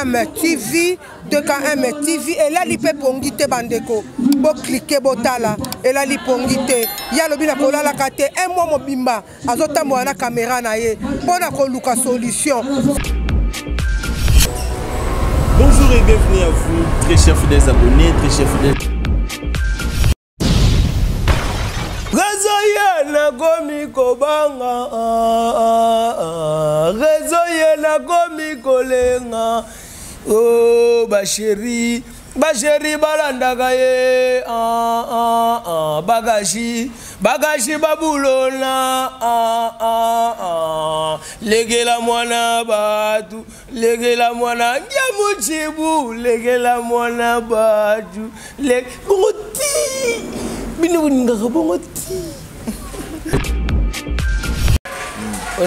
DKM TV, DKM TV elali mpe pongi te bandeko, boklike botala, elali pongi te. Ye alobi na kolalaka te, un mois mobimba azotambola na kamera na ye mpo na koluka solution. Bonjour et bienvenue à vous, très chers fidèles abonnés, très chers fidèles. Rezo ye nakomi kobanga, rezo ye nakomi kolenga. Oh basheri, basheri balandaka ye, bagashi, bagashi babulona, lekela mwana batu, lekela mwana ngiamuchibu, lekela mwana batu, le bongo ti bino bolingaka bongo ti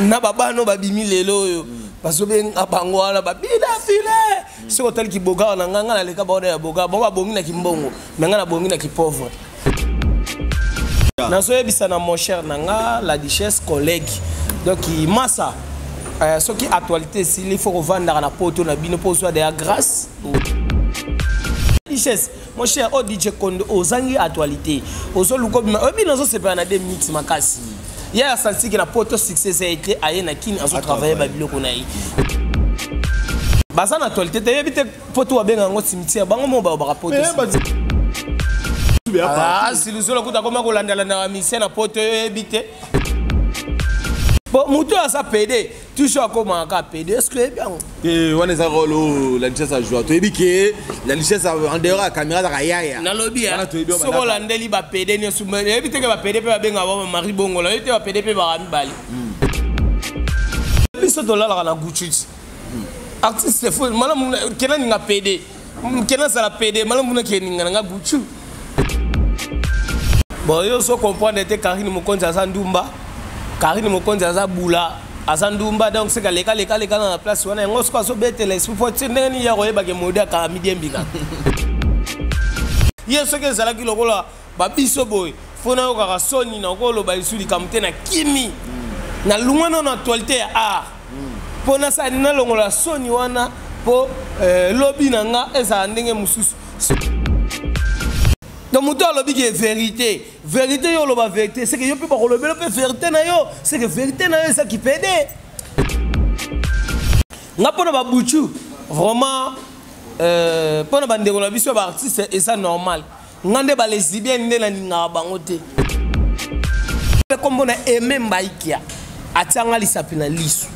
na babano babimi lelo oyo bazobenga bango wana babina file. Soki otali kibogaka na ngai, ngai naleka bango ya boga, bango babongi na kimbongo, me ngai nabongi na kipauvre. Nazoyebisa na mon cher na nga la duchesse collègue, donc masa soki actualité esili, faut kovandaka na poto na bino mpo ozwa deya grâce. Duchesse, mon cher, o DJ Kondo, ozangi actualité, ozoluka obima, oyebi nazosepela na de mix makasi. Ye asanti na poto succès eza ete aye na kini azotravaille babiloko na ye, baza na actualité te, yebi te poto babenga yango cimetière, bango mo balobaka poto. Siluzola kuta akoma kolandalanda bamisien na poto, oyebi te po motu oyo aza pede toujours akomaka pede, est ce que oyebi yango? Te, wana eza rôle oyo la duchesse ajoua. Toyebi ke la duchesse en dehors ya caméra azaka yaya. Nalobi soki olandeli bapede nyonso, oyebi teke bapede mpe babengaka bango Marie Bongola, oyebi te bapede mpe baka mibale. Biso tolalaka na Gucci, artiste fo malamu kena ninga pede, kena azala pede malamu na keninga nanga Gucci. Bon, yo so comprendre te, Karine Mokonzi aza ndumba, Karine Mokonzi aza bula, aza ndumba, donc seka leka leka leka na place wana yango soki azobetela esprit fo ti ndenge nini ya koyebake modi akaka midiembika ye. Soki ezalaki lokola babiso boye, fo nayokaka soni na koloba lisu likambo te na kimi nalungwa nano actualité ya art mpo nasala nalongola soni wana mpo lobi na nga ezala ndenge mosusu. Donc moto alobi ke vérité, vérité, yo oloba vérité, c'est que yo mpe bakolobela mpe vérité na yo, c'est que vérité na yo ezaki pede nga mpona babuchu vraiment, mpona bandeko na biso ya baartiste eza normal. Nga nde balesbienne nde nalingaka bango te. Nkombo na Aime Mbaikia atianga lisapi na lisu.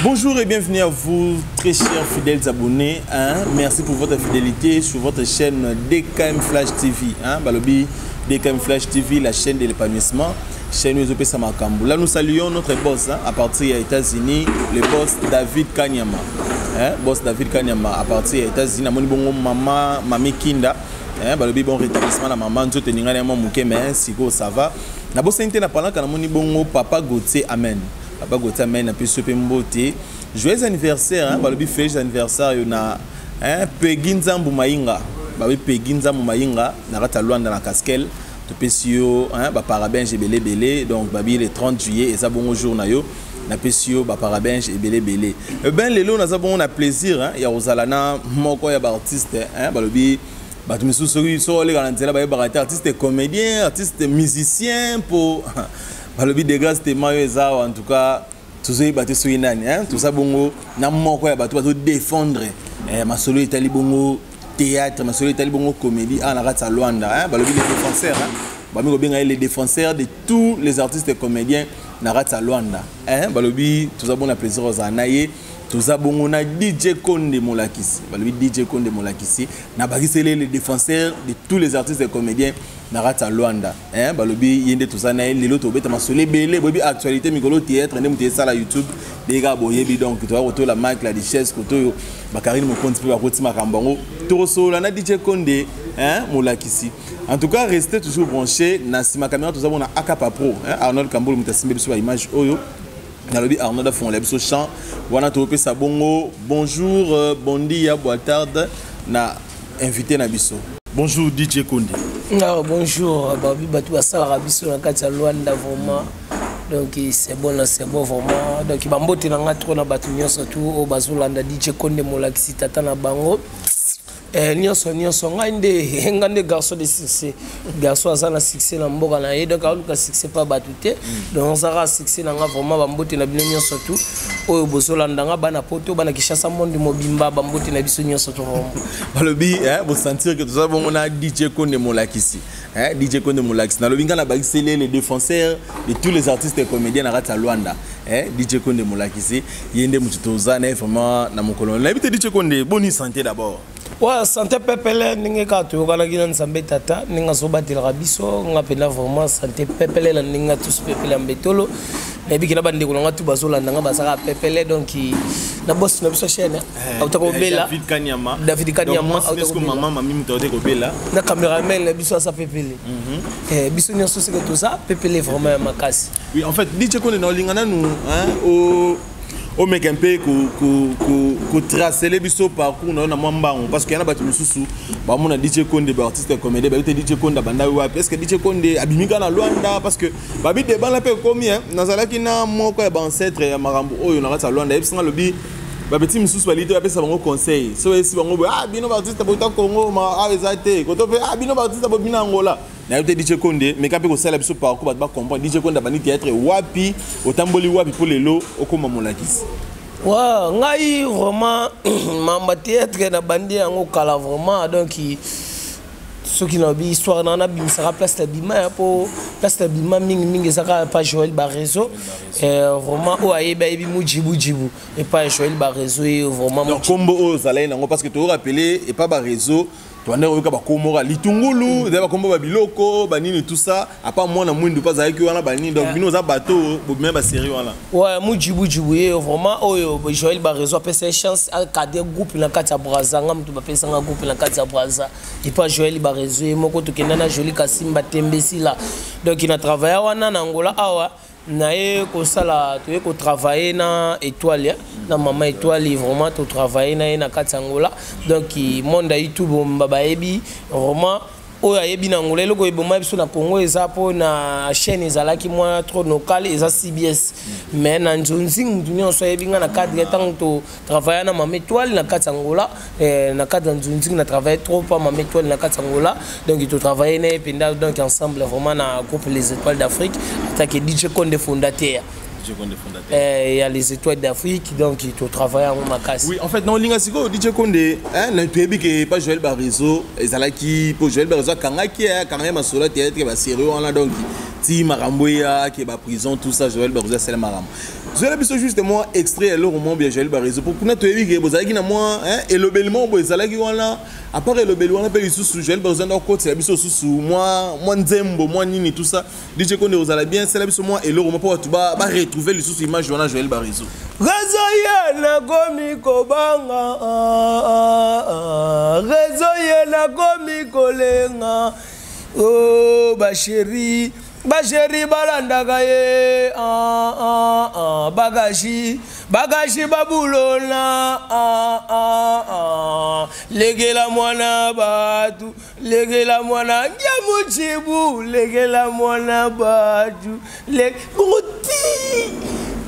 Bonjour et bienvenue à vous, très chers fidèles abonnés. Hein? Merci pour votre fidélité sur votre chaîne DKM Flash TV. Hein? Balobi DKM Flash TV, la chaîne de l'épanouissement. Chaîne Uzopesa Makambu. Là, nous saluons notre boss, hein, à partir des États-Unis, le boss David Kanyama. Hein? Boss David Kanyama à partir des États-Unis. Namoni bongo maman, Mami Kinda. Hein? Balobi bon rétablissement la maman. Nzoto ningana mwa muke, mais siko ça va. Na bosani te na palaka namoni bongo Papa Gauthier. Amen. Papa Gauthier Amen, apesi yo mpe mbote. Joyeux anniversaire, hein, balobi felice anniversaire yo na, hein, Peggy Nzambu Mayinga. Balobi Peggy Nzambu Mayinga na kati ya Luanda na Caskel. Topesi yo, hein, ba parabéns ebele ebele. Donc babi le 30 juillet eza bongo jour na yo. Napesi yo ba parabéns ebele ebele. Ben lelo naza bongo na plaisir, hein, ya kozala na moko ya ba artiste, hein, balobi bato misusu soki so oleka na nzela bayebaka te artiste comédien, artiste musicien, po balobi de grâce tema oyo eza awa. En tout cas tozoyeba te soki nani, hein? Toza bongo na moko ya bato bazodéfendre masolo etali bongo théâtre, masolo etali bongo comédie awa na kati ya Luanda, hein? Balobi les défenseurs, hein? Bami kobenga ye les défenseurs de tous les artistes et comédiens na kati ya Luanda, hein? Balobi toza bongo na plaisir kozala na ye. Toza bongo na DJ Konde Molakisi. Balobi DJ Konde Molakisi na bakiseli les défenseurs de tous les artistes et comédiens na kati ya Luanda, hein? Balobi ye nde toza na ye lelo, tobeta masolo ebele. Boyebi actualité mikolo, théâtre nde moto esala YouTube ndenge boyebi. Donc toza kotola Mike la Duchesse, koto oyo bakarine Mokonzi mpe bakoti makambo yango, tokosolola na DJ Konde, hein, Molakisi. En tout cas restez toujours branché. Na nsima caméra toza bona Akapa Pro, hein, Arnold Kambolo moto asimbi biso baimage oyo. Nalobi Arnold afongola biso champ wana, topesa bongo bonjour, bon dia, boa tarde na invité na biso. Bonjour DJ Konde. Ah, bonjour babi bato basalaka biso na kati ya Luanda, vraiment. Donc c'est bon na c'est bon vraiment. Donc bambote na nga trop na bato nyonso tu oyo bazolanda DJ Konde molakisi tata na bango. Nyonso nyonso, ngai nde, ngai nde garçon de succès. Garçon aza na succès na mboka na ye, donc aoluka succès pa bato te. Donc azaka succès na nga vraiment. Bambote na bino nyonso tu oyo bozolanda nga, bana Poto, bana Kinshasa, monde mobimba, bambote na biso nyonso tu vraiment. Balobi bosentir que toza bongo na DJ Konde molakisi, DJ Konde molakisi. Nalobi nga na bakiseli le défenseur de tous les artistes et comédiens na kati ya Lwanda, DJ Konde molakisi, ye nde motu toza na ye vraiment na mokolo. Nayebi te, DJ Konde, boni santé d'abord? Ouais, santé pepele, ndenge kaka toyokanaki na Nzambe tata, ndenge azobatelaka biso. Nga mpenza vraiment santé pepele na ndenge tous pepele ya mbetolo. Nayebiki na bandeko na nga tu bazolanda nga, bazalaka pepele. Donc na bosi na biso chaîne auta kobela. David Kanyama. David Kanyama. Mama mami moto auta kobela. Na cameraman na biso aza pepele. Biso nyonso seke toza pepele vraiment ya makasi. Oui, en fait, DJ Konde, na olinga nanu omeka mpe kotracele biso parcours na yo na mwa mbango, parce que yana bato mosusu bamona DJ Konde, baartiste comédien, bayebi te DJ Konde abanda wapi. Est ce que DJ Konde abimi kaka na Lwanda? Parce que babi debana mpe ekomi, nazalaki na moko ya baancêtre ya makambo oyo na kati ya Lwanda, yebisinga, alobi bapeti misusu balii te, bapesa bango conseil so bayesi bango boye: "Ah, bino baartiste bota Congo, awa eza te koto mpe. Ah, bino baartiste bobina Angola." Nayebi te, DJ Konde, meka mpe kosala biso parcours, bato bacomprendre DJ Konde abandi théâtre wapi, otamboli wapi mpo lelo okóma molakisi. Wa ngai vraiment mamba théâtre nabandi yango kala vraiment. Donc soki nalobi histoire na nabimisaka place na bima ya mpo place na bima mingimingi eza kaka pa Joel Bareseau vraiment. Oyo ayebi, ayebi mujibujibu epa Joel Bareseau ye vraiment. Donc kombo oyo ozalaki nango, parce que toyorapele epa Bareseau, toanda koyoka bakombo kaka litungulu, ezali bakombo babiloko banini, tout ça, apa mwana mwindu mpe azalaki wana banini. Donc bino oza bato bobima basérie wana. Ouais, mujibujibu ye vraiment oyo Joel Bareseau apesa ye chance acadre groupe na kati ya Braza. Nga moto bapesanga groupe na kati ya Braza epa Joel Bareseau ye moko. Tokenda na Joli Kasimba Tembesila. Donc na travailla wana na Angola. Awa naye kosala, toye kotravaille na Étoile, na mama Étoile. Vraiment totravaille na ye na kati ya Angola. Donc monde ya YouTube bayebi vraiment. Oyo ayebi na Angola, eloko eboma biso na Congo eza mpo na chaîne ezalaki mwa trop local, eza CBS. Mais na nzonzi, mutu nyonso ayebi nga na cadre ntango totravaille na mama Étoile na kati ya Angola. Na cadre ya nzonzi, na travaille trop pa mama Étoile na kati ya Angola. Donc totravaille na ye mpenza, donc ensemble vraiment na groupe Les Étoiles d'Afrique, atake DJ Konde fondateur. Ya Les Étoiles d'Afrique. Donc totravaille yango makasi. Oui, en fait, naolinga sikoyo, DJ Konde, toyebi ke pa Joel Bareseau ezalaki, mpo Joel Bareseau akangaki, akangaki masolo ya théâtre basérie wana. Donc ti makambo eyaki baprison, tout ça, Joel Bareseau asala makambo. Zwela biso juste mwa extrait ya eloko moko ya Joel Bareseau, po kuna toyebi ke bozalaki na mwa elobeli moko boye ezalaki wana. À part elobeli wana mpe lisusu, Joel Bareseau nda okotela biso lisusu mwa nzembo, mwa nini, tout ça. DJ Konde, ozala bien, sala biso mwa eloko mpo bato baretrouve lisusu image wana Joel Bareseau. Réseau ye nakomi kobanga, réseau ye nakomi kolenga. O bachéri, bachéri balandaka ye, bagashi bagashi babulona, lekela mwana batu, lekela mwana ngia mujibu, lekela mwana batu. Bongo ti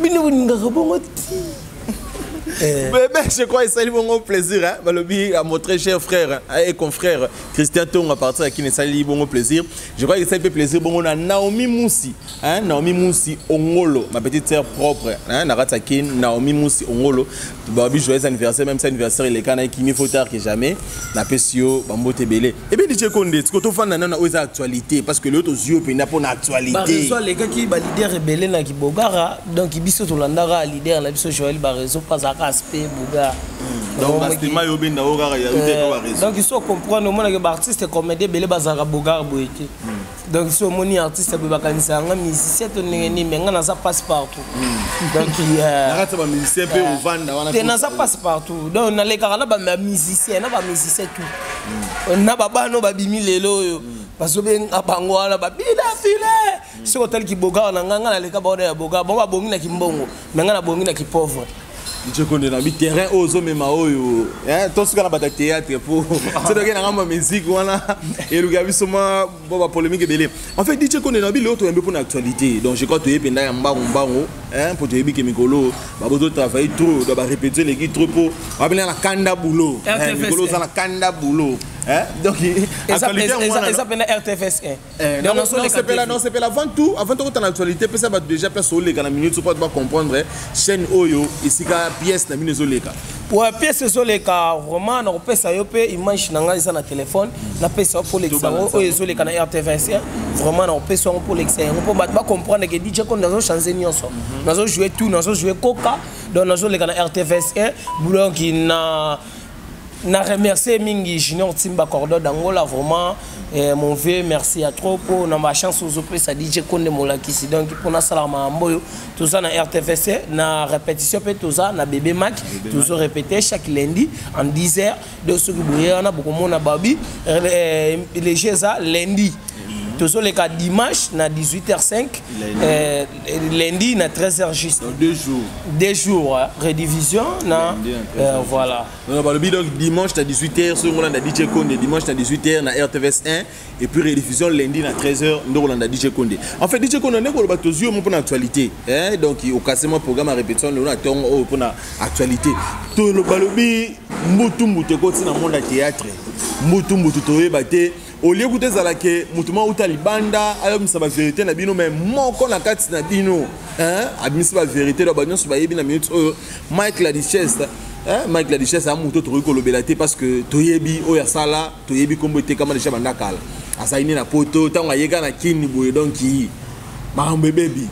bino bolingaka bongo ti. Mais je crois que ça lui bon plaisir, hein. Balobi à mon très cher frère, hein, et confrère Christian Tong à partir à qui ne sali bon plaisir. Je crois que ça fait plaisir bon on a Naomi Moussi, hein, Naomi Moussi Ongolo, ma petite sœur propre, hein, Narataki Naomi Moussi Ongolo. Babi joyeux anniversaire, même si anniversaire il est quand qui mieux faut tard que jamais. Na pesio bambote belé. Et bien DJ Konde, ce que tu fais na aux actualité parce que l'autre yeux pena pour actualité. Bareseau alekaki baleader ebele na kibogara. Donc biso tolandaka leader na biso Joel Bareseau, mpo azalaka aspect bogar. Donc bastima yo benda o kaka ya ute ko bareseau. Donc so comprendre, omonaka baartiste comédie ebele bazalaka bogar boye te. Donc so omoni artiste boye, bakanisa yanga musicien to ndenge nini, mais nga naza passe partout. Donc na kati ya bamusicien mpe ovanda wana. Te, naza passe partout. Donc nalekaka na bamusicien, na bamusicien tout, na babana oyo babimi lelo oyo bazobenga bango wana babina file. Soki otali kibogar na ngai, ngai naleka baona ya bogar. Bango babongi na kimbongo, mais ngai nabongi na kipauvre. DJ Konde na bi terrain oyo ozomema oyo tosuka na bato ya théâtre po soki na ngambo ya musique wana eluka biso mwa bo bapolémique ebele. En fait, DJ Konde, na bi lelo toyambi mpona actualité. Donc je crois toyebi mpenza ya mbangu mbangu, mpo toyebi ke mikolo babozo travailler trop, donc barépétition eleki trop, mpo babena na kanda boulot, mikolo oza na kanda boulot. Donc actualité eza mpena RTFS 1. Nosepela avant tout, avant tokota na actualité, pesa bato déjà place oleka na minute so po bacomprendre chaîne oyo, esika pièce na bino ezoleka. Ouais, pièce ezoleka vraiment. Nakopesa yo mpe image na ngai, eza na telefone, napesa yo mpo olekisa yango. Oyo ezoleka na RTVS, vraiment nakopesa yango mpo olekisa yango, mpo bato bacomprendre ke DJ Konde nazochange nyonso, nazojoue tout, nazojoue koka. Donc nazoleka na RTVS 1. Donc na remercier mingi Junior Timba Cordon d'Angola, vraiment, mon vieux, merci à trop pour na ma chance ozopesa DJ Konde molakisi. Donc pour na sala makambo oyo, toza na RTVC na répétition, mpe toza na Bébé Mac, tozo répéter chaque lundi en 10 heures. Donc soki boye wana, bokomona babi léger. Eza lundi, tozoleka dimanche na 18h05, lundi na 13h juste. Donc 2 jours. 2 jours, hein, rediffusion na Lundi na 13h. Voilà. Donc balobi donc dimanche na 18h, soki ngolanda DJ Konde dimanche na 18h na RTVS 1 et puis rediffusion lundi na 13h, nde kolanda DJ Konde. En fait, DJ Konde, ndenge koloba, tozwi yo mo mpona actualité, hein? Donc okase mwa programme ya répétition lelo na ntongo oyo mpona actualité. Balobi mbutu mbutu ekoti na monde ya théâtre, mbutu mbutu toyeba te. Olie kuta ezalake motu moko auta libanda ayobimisa bavérité na bino, mais moko na kati na bino, hein, abimisi bavérité. Donc bato nyonso bayebi na minute oyo Mike la Duchesse, hein, Mike la Duchesse aza moto tokoki kolobela te, parce que toyebi oyo asala, toyebi nkombo etekama déjà banda kala. Azali nde na Poto, ntango ayeka na Kini boye, donc makambo ebebi.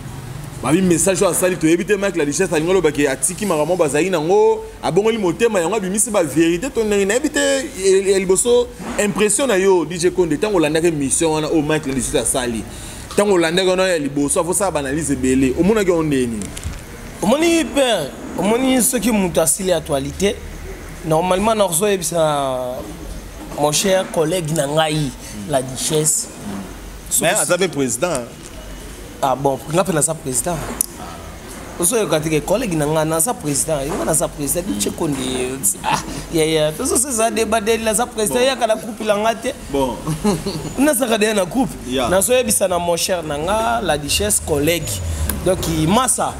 Babi message oyo asali, toyebi te Mike la Duchesse alingi olobaki atiki makambo bazali nango, abongoli motema, yango abimisi bavérité to ndenge, nayebi te. Ya liboso, impression na yo, DJ Konde, ntango olandaki émission wana oyo Mike la Duchesse asali, ntango olandaki wana ya liboso, afosala baanalyse ebele, omonaki yango ndeni? Omoni père, omoni soki moto asili actualité, normalement nazoyebisa mon cher collègue na ngai la Duchesse. Mais aza mpe président. Ah bon, nga mpe naza président. Ozoyoka teke collègue na ngai, naza président, nga naza président. DJ Konde, ah yaya, tozoseza débat deli, naza président, yaka na groupe na nga te. Bon. Nazalaka deya na groupe. Nazoyebisa na mon cher na nga la Duchesse, collègue, donc masa,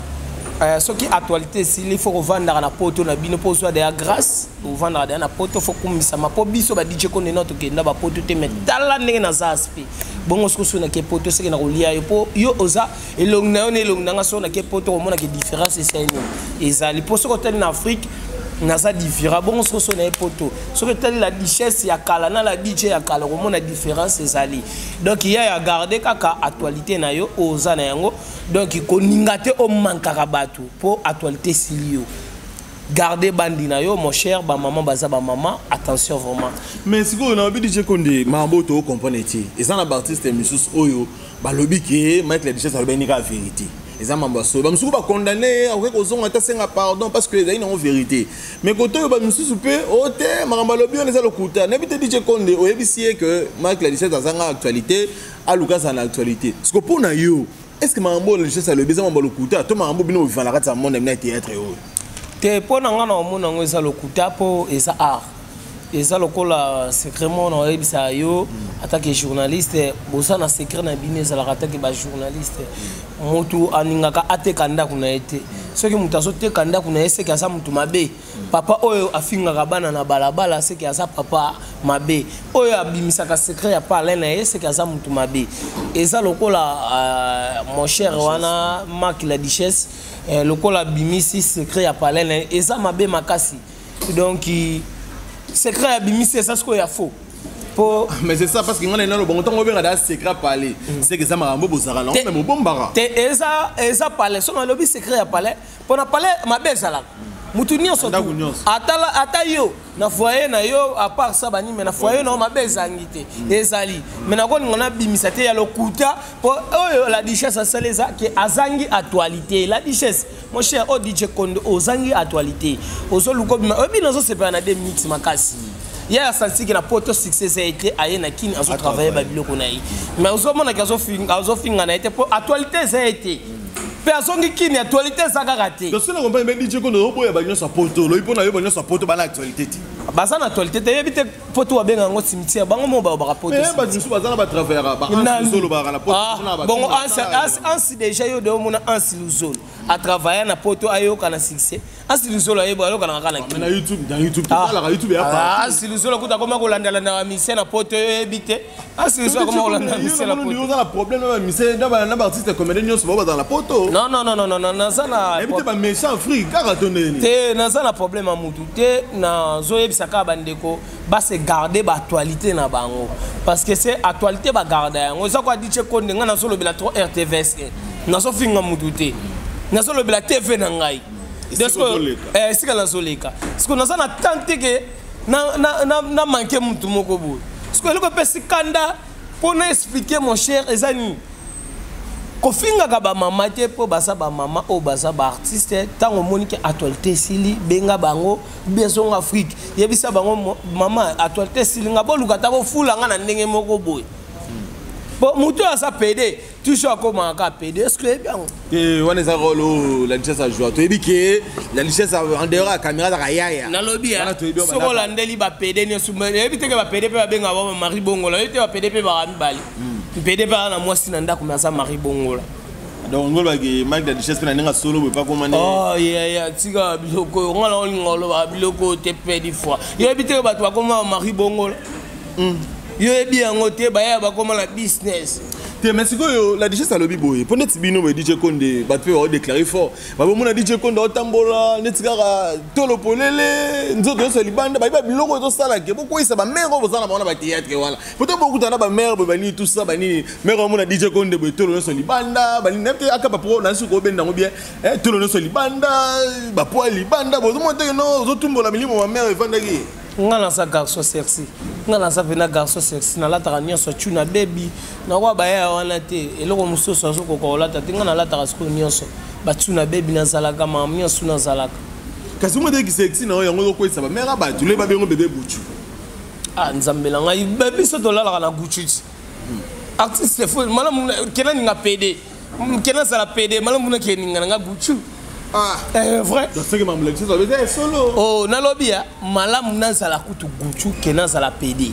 soki actualité esili, fo kovandaka na Poto na bino mpo ozwa deya grâce. Ovandaka deya na Poto, fo kumisama, mpo biso ba DJ Konde na tokenda bapoto te. Mais tala ndenge naza aspect bongo, soki soki nake Poto, seke na kolia yo, mpo yo oza elongi na yo na elongi na nga. Soki nake Poto, omonaka différence esali nini ezali, mpo soki otali na Afrique, naza différent. Bongo soki so na ye Poto, soki etali la Duchesse ya kala na la DJ ya kala, komona différence ezali. Donc ya garde kaka actualité na yo oyo oza na yango. Donc koninga te omankaka bato mpo actualité esili. Yo garde bandi na yo, mon cher. Bamama baza bamama, attention vraiment. Mais sikoyo na babi, DJ Konde, makambo oyo tocomprendre te, eza na baartiste misusu oyo balobi ke Mike la Duchesse alobaki kaka vérité, eza mambo ya solo. Bamisusu bacondamné ye, akoki kozonga te, asenga pardon parce que ezali nango vérité. Mais kote oyo bamisusu mpe o te, makambo alobi wana eza lokuta. Nayebi te, DJ Konde, oyebisi ye ke Mike la Duchesse azanga actualité, aluka azala na actualité. Siko mpo na yo, est ce que makambo oyo la Duchesse alobi eza mambo ya lokuta to makambo bino bovivana na kati ya monde na bino ya théâtre oyo? Te, mpo na nga na omona yango eza lokuta, mpo eza art, eza lokola secret moko na oyebisa yo. Atake journaliste, boza na secret na bino ezalaka. Atake bajournaliste, motu alingaka ateka ndako na ye te. Soki moto azoteka ndako na ye, seke aza motu mabe. Papa oyo afingaka bana na balabala, seke aza papa mabe. Oyo abimisaka secret ya parlin na ye, seke aza motu mabe. Eza lokola mon cher wana Mark la Duchesse, lokola abimisi secret ya parlin na ye, eza mabe makasi. Donc secret abimisi eza sikoyo ya faux po Mais c'est ça, parce que ngana nalo bango, ntango obenga da secret parler, c'est que eza makambo bozalaka nango, mais bobombaka. Te, eza palais. So nalobi secret ya palais, mpo na palais mabe ezalaka mutu nyonso. Ndako nyonso. Ata yo na foyer na yo, à part ça banimi, na foyer na yo mabe ezangi te, ezali. Mais nakolinga nabimisa te ya lokuta, mpo oyo la Duchesse asali eza ke azangi actualité. La Duchesse, mon cher, oyo DJ Kondo, ozangi actualité, ozoluka obima. Oyebi, nazosepela na de mix makasi ye asanti ke na Poto succès eza ye te, aye na Kini, azotravaille babiloko na ye, mais ozomonaki azofinga na ye te, mpo actualité eza ye te. Mpe azongi kini, actualité eza kaka te. Donc soki na comprendre bien, DJ Kondo, oboya banyonso ya poto, olobi mpo na yo banyonso ya poto bana actualité te. Baza na actualité te. Yebi te, poto babenga yango cimetière, bango mo balobaka poto. Mais bato mosusu baza na batravaillaka baansi olobaka na poto. Ah, bongo ansi déjà, yo de omona Ansi Luzolo atravailla na poto, ayoka na succès? Ansi Luzolo ayeba ayokanaka kaka na na YouTube, na YouTube totalaka YouTube ya Ansi Luzolo kuta akoma kolandalanda bamusiciens na poto, oyebi te? Ansi Luzolo akoma kolanda musicien na poto. Oza na problème na bamusiciens, na baartiste comédien nyonso bao bazala na poto? Non, non, non, non, non, naza na Yebi te, baméchant Afrique kaka to ndeni? Te, naza na problème ya mutu te. Nazoyebisa kaka bandeko base garder baactualité na bango, parce que c'est actualité bagarda yango. Eza kwa DJ Konde, ngai nazolobela trop RTVS, nazofinga mutu te, nazolobela TV na ngai esika nazoleka. Siko naza na temps te ke na manke mutu moko boye. Siko eloko epesi kanda mpo na expliquer, mon cher, eza nini? Kofingaka bamama te, mpo baza bamama oyo baza baartiste. Ntango omoni ke actualité esili, benga bango, bezonga Afrique, yebisa bango: "Mama, actualité esili nga, boluka ta bofula nga na ndenge moko boye." Po motu oyo aza pédé, toujours akomaka kaka pédé. Est ce que oyebi yango? Te, wana eza rôle oyo La Duchesse ajoua. Toyebi ke La Duchesse, en dehors ya caméra, azaka yaya. Nalobi soki olandeli bapédé nyonso, oyebi teke bapédé mpe babengaka bango mari bongola. Oyebi te, bapédé mpe baka mibale. Pédé mpe aza na mwasi na ndako, me aza mari bongola. Donc ngolobaki Mike La Duchesse mpe na ndenge solo boye pakoma ne? Oh yaya, tika biloko oyo. Nga na olinga olobaka biloko oyo te. Mpe des fois yoyebi te, bato bakoma mari bongola, yoyebi yango te, baya bakoma na business. Te, mais sikoyo La Duchesse alobi boye mpo neti bino boye, DJ Konde, bato mpe baodéclare fort, babomona DJ Konde aotambola neti kaka tolo polele, nzoto nyonso ya libanda. Bayebi biloko ezosalake bokweyisa bamare oyo boza na bango na batéâtre wana. Poto bokutana na bamare boye, banini, tout ça, banini, mare omona DJ Konde boye, tolo nyonso libanda, banini, nayebi te akapa po na suki obenda yango bien, tolo nyonso libanda, bapoa libanda, bozomona teke no ozotumbola milimo bamare efandaki. Nga naza garçon sexy, nga naza mpena garçon sexy, nalataka nyonso tu na bebi nakoa baya wana te. Eloko mosusu azokoka kolata te, nga nalataka sikoyo nyonso batu na bebi, nazalaka makambo nyonso nazalaka. Kasi omona teki sexy na oyo yango ozokweyisa bamare ya bato le babengo bébé butu. Ah, Nzambe na ngai, biso tolalaka na Gucci ti artiste fo malamu kena ninga pédé, kena azala pédé, malamu na ke ninga na nga Gucci. Ah. Vrai. Soki mambo La Duchesse alobi solo. Oh, nalobi ya malamu nazala kutu Gucci ke nazala pédé.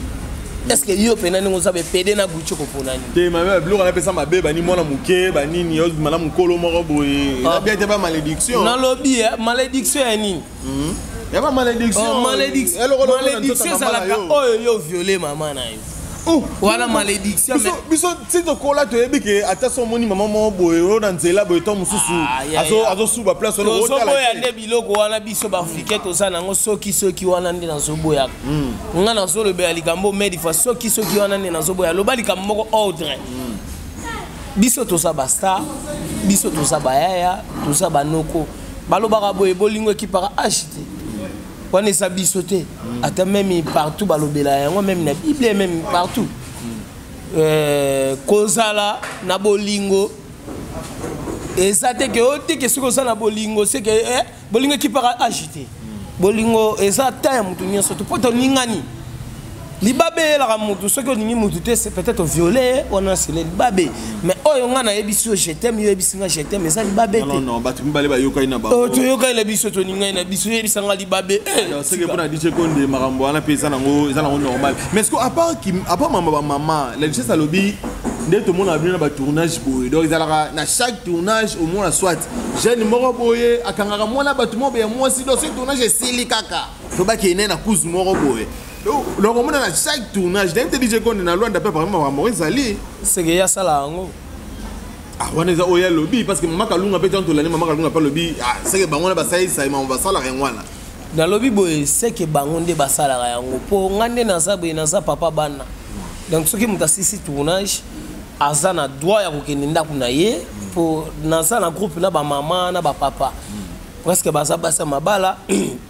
Est ce que yo mpena ndenge oza be pédé na Gucci, kopona nini? Te, mame, biloko napesa mabe, bani mwana moke, banini, ozima na mokolo moko boye, eza bien te, ba malédiction. Nalobi ya malédiction ya nini? Ya ba malédiction. Oh, malédiction ezalaka oyo yo viole mama na yo, wana malédiction. Biso ti tokola, toyebi ke ata so omoni mama moko boye oyo na nzela boye, to mosusu azosuba place wana. Tozoboya nde biloko wana. Biso baafricain toza nango soki soki wana nde nazoboyaka. Nga nazolobela likambo mais des fois soki soki wana nde nazoboya. Loba likambo moko ordre. Biso toza bastar, biso toza bayaya, toza banoko. Balobaka boye, bolingo ekipaka age te. Wana eza biso te, ata même partout balobela yango, même na Bible, même partout. Kozala na bolingo eza te ke oyo te ke soki oza na bolingo seke bolingo ekipaka age te. Bolingo eza ta ya motu nyonso to mpo toningani. Libabe eyelaka motu soki olingi motu te, c'est peut-être oviole wana, sele libabe. Mais oyo ngai nayebisi yo je t'aime, yo oyebisi nga je t'aime, eza libabe te. Non, bato mibale bayokani na bango. Toyokani na biso, toningai na biso, oyebisa nga libabe. Seke mpona DJ Konde, makambo wana mpe eza nango normal. Mais ce que à part mama bamama, La Duchesse alobi nde tomona bino na batournage boye, donc ezalaka na chaque tournage omona soit jeune moko boye akangaka mwana bato moko boye ya mwasi. Donc soki tournage esili kaka, to bakende na kuzu moko boye. Donc omona na chaque tournage, nayebi te, DJ Konde, na Lwanda mpe apparemment makambo ezali. Seke ye asala yango. Ah, wana eza oyo alobi, parce que Mama Kalunga mpe, tanto tolandi Mama Kalunga mpe alobi seke bango wana basalisa makambo, basalaka yango wana. Nalobi boye, seke bango nde basalaka yango, mpo nga nde naza boye, naza papa bana. Donc soki moto asisi tournage, aza na droit ya kokende ndako na ye, mpo naza na groupe na bamama na bapapa, presque baza basi ya mabala,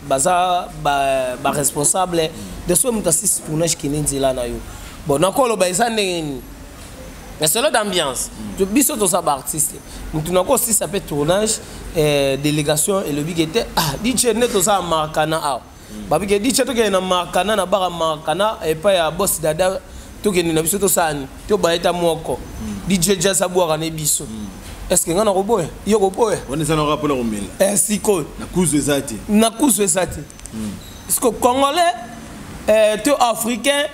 baza baresponsable de. Soki moto asisi tournage, kende nzela na yo. Bon, nakoloba eza ndenge nini, mais solo d'ambiance, biso toza baartiste. Motu nakosisa mpe tournage, délégation elobi ke te, ah, DJ, nde toza ya Markana awa, babike DJ, tokende na Markana, na baka Markana epai ya Boss Dada, tokende na biso, tosala nini, tobayeta moko DJ Jazz abwaka ne biso. Est ce que ngai nakoboya? Yo koboya? Wana eza naka mpona komela. Eh, sikoyo na kuzu eza te. Na kuzu eza te. Parce que Congolais to Africain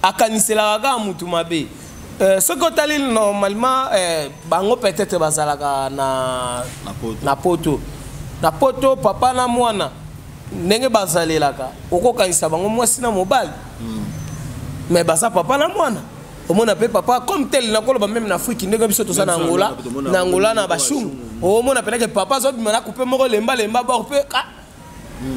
akaniselaka kaka mutu mabe. Soki otali normalement, bango peut-être bazalaka na Na poto. Na poto, na poto papa na mwana ndenge bazalelaka, okokanisa bango mwasi na mobali, mais baza papa na mwana. Omona mpe papa comme tel, nakoloba même na Afrique, ndenge biso toza na Même Angola, tomona na Angola na yango, bashungu, omona penake papa azobima na coupe moko lemba lemba bor mpe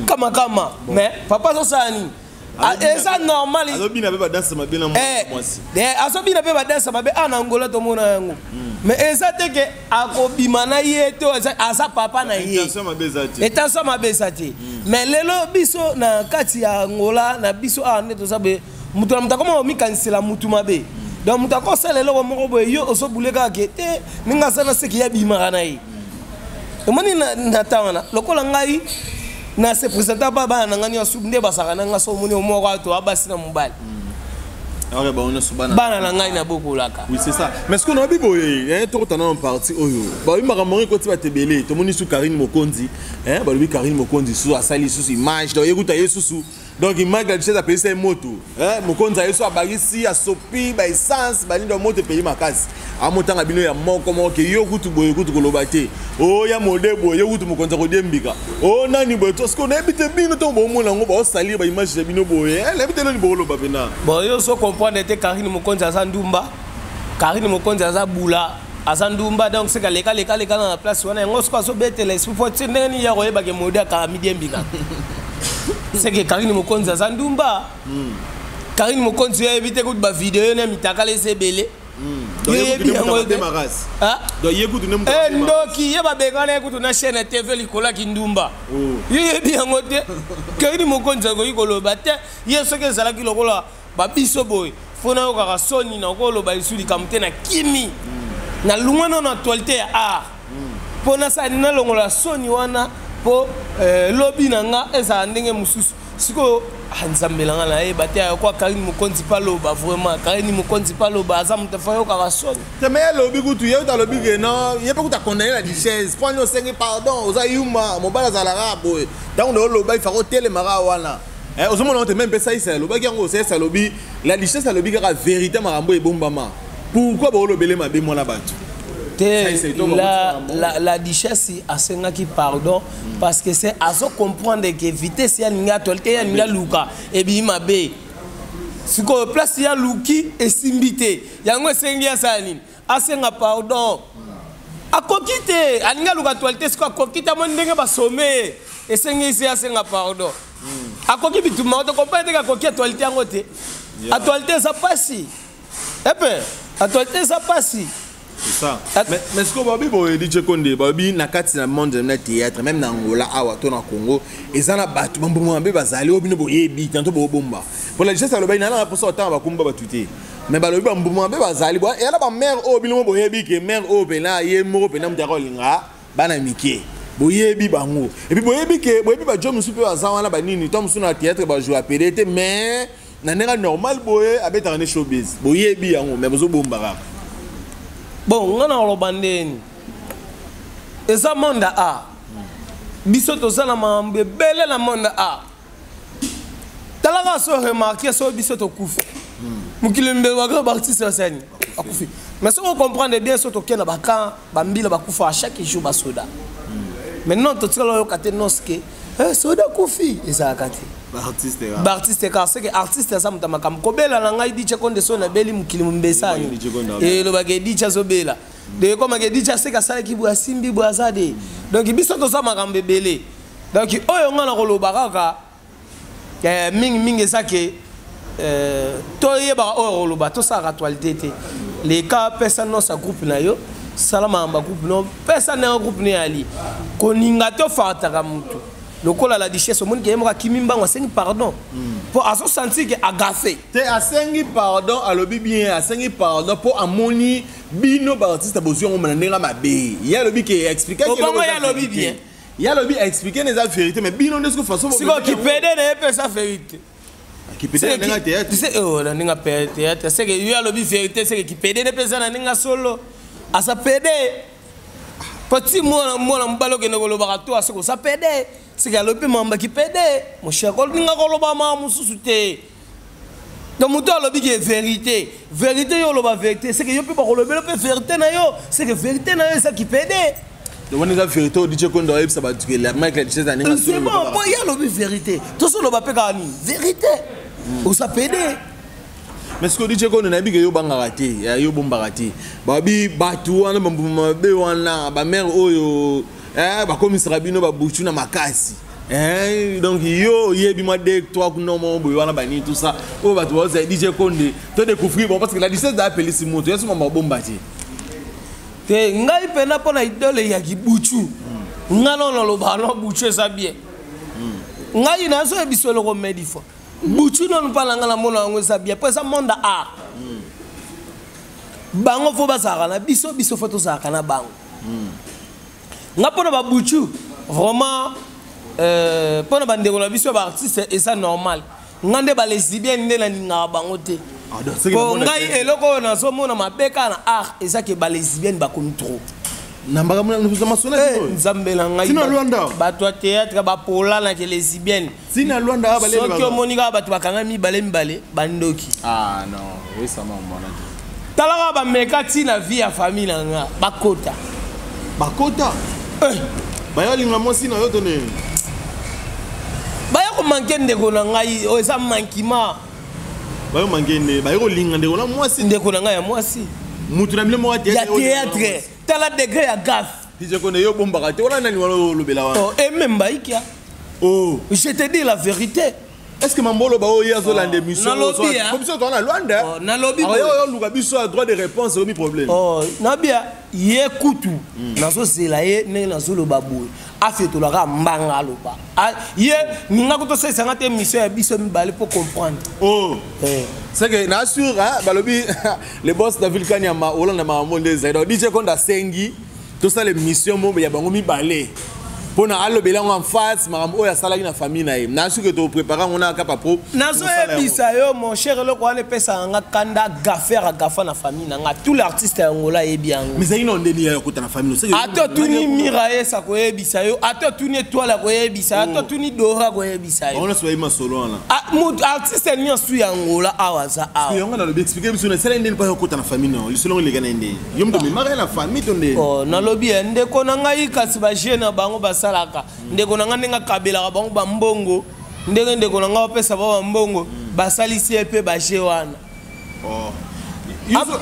kama kama, mais papa azosala nini? Ah, eza normal. Azobina mpe badanse mabe na mwasi. Azobina mpe badanse mabe. A na Angola tomona yango, mais eza te ke akobima na ye to aza papa na ye. Intention mabe eza te. Intention mabe eza te. Mais lelo biso na kati ya Angola na biso awa nde toza boye, moto na moto akoma komikanisela mutu mabe. Donc moto akosala eloko moko boye, yo ozobule kaka ke te, ndenge aza na seki, yabimaka na ye. Omoni na ta wana, lokola ngai na se présenta ba bana na ngai nyonso nde bazalaka na ngai. So omoni omoko ato abasi na mobali. Ok, bon, nyonso bana. Bana na ngai nabokolaka. Oui, c'est ça. Mais ce qu'on a boye, hein, tokotana na partie oyo balobi makambo yango ekoti bato ebele. Tomoni su Karine Mokonzi, hein, balobi Karine Mokonzi susu asali susu image, donc yekuta ye susu, donc image la Duchesse apelisa ye moto, hein. Mokonzi aye so abakisi, asopi baessence, balindo moto epeli makasi. Amotanga bino ya moko moko ke yo kutu boye, kutu koloba te, o ya mode boye, yo kutu mokonzi akodiembika, o nani boye. To sikoyo nayebi te, bino ntongo bomona yango, baosalir baimage ya bino boye, hein, nayebi te nani bokoloba mpena. Bon, yo so comprendre te. Karine Mokonzi aza ndumba, Karine Mokonzi aza bula, aza ndumba. Donc seka leka leka leka na place wana yango, soki azobetela esprit po ti ndenge nini ya koyebake mode akaka midiembika, seke Karine Mokonzi aza ndumba. Karine Mokonzi oyebi te kutu bavideo na mitakala eza ebele. Donc, Yo ye kutu yebi nde moto yango mabe te. makasi. Ah? Donc ye kutu nde moto Eh, mabe makasi. Ndoki ye, babengana ye kutu na chaîne ya TV likolo ya kindumba. Oh. Yo yebi yango te. Karine Mokonzi akoki koloba te. Ye soki ezalaki lokola babiso boye, fo nayokaka soni, nakoloba lisusu likambo te, na kimi, nalongwa nano actualité ya art mpo nasala nalongola soni wana, mpo lobi na nga ezala ndenge mosusu. Sikoyo, ah, Nzambe na nga, nayeba te ayokwa Karine Mokonzi mpe aloba. Vraiment, Karine Mokonzi mpe aloba, aza moto afo ayokaka soni. Te, mais alobi kutu, ye kutu alobi ke non, ye mpe kutu akondane la Duchesse mpo ani osengi pardon, oza yuma, mobali azalaka boye. Ntango na oloba ifaka otelemaka wana. Eh, ozomona ngo te. Même mpe Saisa alobaki yango. Saisa alobi la Duchesse alobi kaka vérité, makambo ebombama. Pourquoi boolobele mabe mwana bato? Te. Ça, c'est tout. La Duchesse asengaki pardon parce que c'est azo comprendre que vitesse ya ninga, actualité ya ninga luka ebimi mabe. Sikoyo place ya luki esimbi te, yango esengi asala nini? Asenga pardon. Akoki te, alingi aluka actualité, sikoyo akoki te. Amoni ndenge basome ye, esengi esi asenga pardon. Akoki bitumba to comprendre te, akoki actualité yango te. Actualité eza pasi, epe actualité eza pasi. C'est ça. Mais ce que babi boye, DJ Konde, babi na kati na monde na théâtre, même na Angola awa to na Congo, eza na bato bambongo mabe bazali oyo bino boyebi tanto bobomba. Pour la Duchesse alobi na na posa otanga bakumba batu te. Mais balobi bambongo mabe bazali, bo eza na ba mère oyo bino mo boyebi ke mère oyo pena ye moko pena mutu akolinga bana mike. Boyebi bango. Et puis boyebi ke boyebi ba job mosusu mpe baza wana banini to mosusu na théâtre ba jouer apele te, mais na ndenge normal boye abetaka ne showbiz. Boyebi yango, mais bozobomba kaka. Bon, nga na koloba ndeni eza monde a biso toza na makambo ebele na monde a. Talaka, so remarque, so biso tokufi mokili mbele, bagrand baartiste basani akufi. Mais soki ocomprendre bien, so tokende na bacamp, bambila bakufa à chaque jour, basoda. Maintenant totikala oyoka te noske soda akufi, ezalaka te. Baartiste. Baartiste kaka, seke artiste aza moto ya makambo. Kobela na ngai DJ Konde, so nabeli mokili mombesani. DJ Konde abela. Elobaka DJ azobela de, ekomaka DJ aseke asalaki boye, asimbi boye, aza de. Donc biso toza makambo ebele. Donc oyo nga na koloba kaka mingimingi eza ke toyebaka oyo koloba, tosalaka actualité te. Leka, pesa nyonso ya groupe na yo, sala makambo ya groupe no, pesa ndenge groupe no eyali koninga te, ofartaka motu lokola la Duchesse. Omoni ke ye moko akimi mbango, asengi pardon mpo azosentir ke agafe. Te, asengi pardon, alobi bien, asengi pardon mpo amoni bino baartiste bozwi yango na ndenge mabe. Ye alobi ke expliquer. Obongo ye alobi bien. Ye alobi expliquer na eza vérité, mais bino nde soki façon. Sikoyo kipede na ye mpe eza vérité. Kipede na ndenge ya théâtre. Oh, na ndenge ya théâtre, seke ye alobi vérité, seke kipede ne mpe eza na ndenge ya solo, aza pede. Po ti mwana mwana mobali okende kolobaka to aseke oza pede, seke alobi mpe mambaki pede, mon cher, kolinga koloba makambo mosusu te. Donc moto alobi ke vérité, vérité yo oloba vérité, seke yo mpe bakolobela mpe vérité na yo, seke vérité na yo eza kipede. Donc wana eza vérité oyo DJ Kondo ayebisa bato ke la Mike la Duchesse aninga. C'est bon, po ye alobi vérité, tozoloba mpe kaka nini vérité, oza pede. Mais ce que DJ Kondo nayebi ke yo obangaka te, yo obombaka te, babi bato wana bambuma mabe wana bamare oyo bakomisaka bino babutu na makasi. Donc yo oyebi mwa 2 3 kuna moko boye wana banini tout ça oyo bato baozala DJ Konde to découvrir bon parce que la Duchesse da apelisi moto yesu mama obomba te. Te ngai mpena mpo na idole ya kibutu ngai nano nalobaka no butu eza bien. Ngai nazoyebisa eloko medi fois butu nano mpa na ngai namona yango eza bien mpo eza monde art. Bango fo bazalaka na biso, biso fo tozalaka na bango. Nga mpona babutu vraiment mpona bandeko na biso ya baartiste eza normal. Nga nde balesbienne nde nalingaka bango te. Po ngai eloko oyo nazomona mabe kaka na art eza ke balesbienne bakomi trop. Nzambe na ngai, bato ya théâtre bapolanake lesbienne. Soki omoni kaka bato bakanga mibale mibale bandoki. Talaka bameka ntina vie ya famille na nga bakota. Bakota? Bayolinga mwasi na yo to nini? Baya komanke ndeko na ngai, oyo eza mankima. Bayo manke nde, bayo kolinga ndeko na mwasi. Ndeko na ngai ya mwasi. Mutu na bino moko ya théâtre. Tala degré ya gaffe. DJ Konde yo bombaka te, wana nani wana olobela wana? Oh, Aimé Mbaikia. Oh. Je te dis la vérité. Est-ce que Mambolo ba oyo azolanda émission? Nalobi, hein? Comme ça on a Luanda. Oh, nalobi. Alors yo luka biso a droit de réponse omi problème. Oh, nabia ye kutu. Nazo zela ye ndenge nazoloba boye. Afetolaka mbanga aloba. Ye ninga kuto sesanga te émission ya biso mibale pour comprendre. Oh. C'est que na sûr hein balobi le boss David Kanyama olanda makambo nde ezali. Donc DJ Konda sengi tout ça les missions mo ya bango mibale. Pona alobela en face makambo oyo asalaki na famille na ye. Na sûr que to préparer on a kapa pro. Nazo yebisa yo mon cher eloko wana epesaka nga kanda gaffer a gafa na famille na nga. Tout l'artiste ya Angola ayebi yango. Mais ezali na ndeni ya kota na famille. Ata otuni Mira yesa koyebisa yo, ata otuni Étoile koyebisa yo, ata otuni Dora koyebisa yo. Wana soyi masolo wana. Mutu artiste nyonso ya Angola awa za awa. Yango na lobi expliquer biso na sala ndeni pa kota na famille na. Lisolo leka na ndeni. Yo mto memaka na famille to ndeni. Oh, nalobi ya ndeko na ngai kasi ba jeune na bango basalaka. Ndeko na ngai ndenge akabelaka bango ba mbongo, ndenge ndeko na ngai apesa bango ba mbongo, basalisi ye pe ba jeu wana. Oh.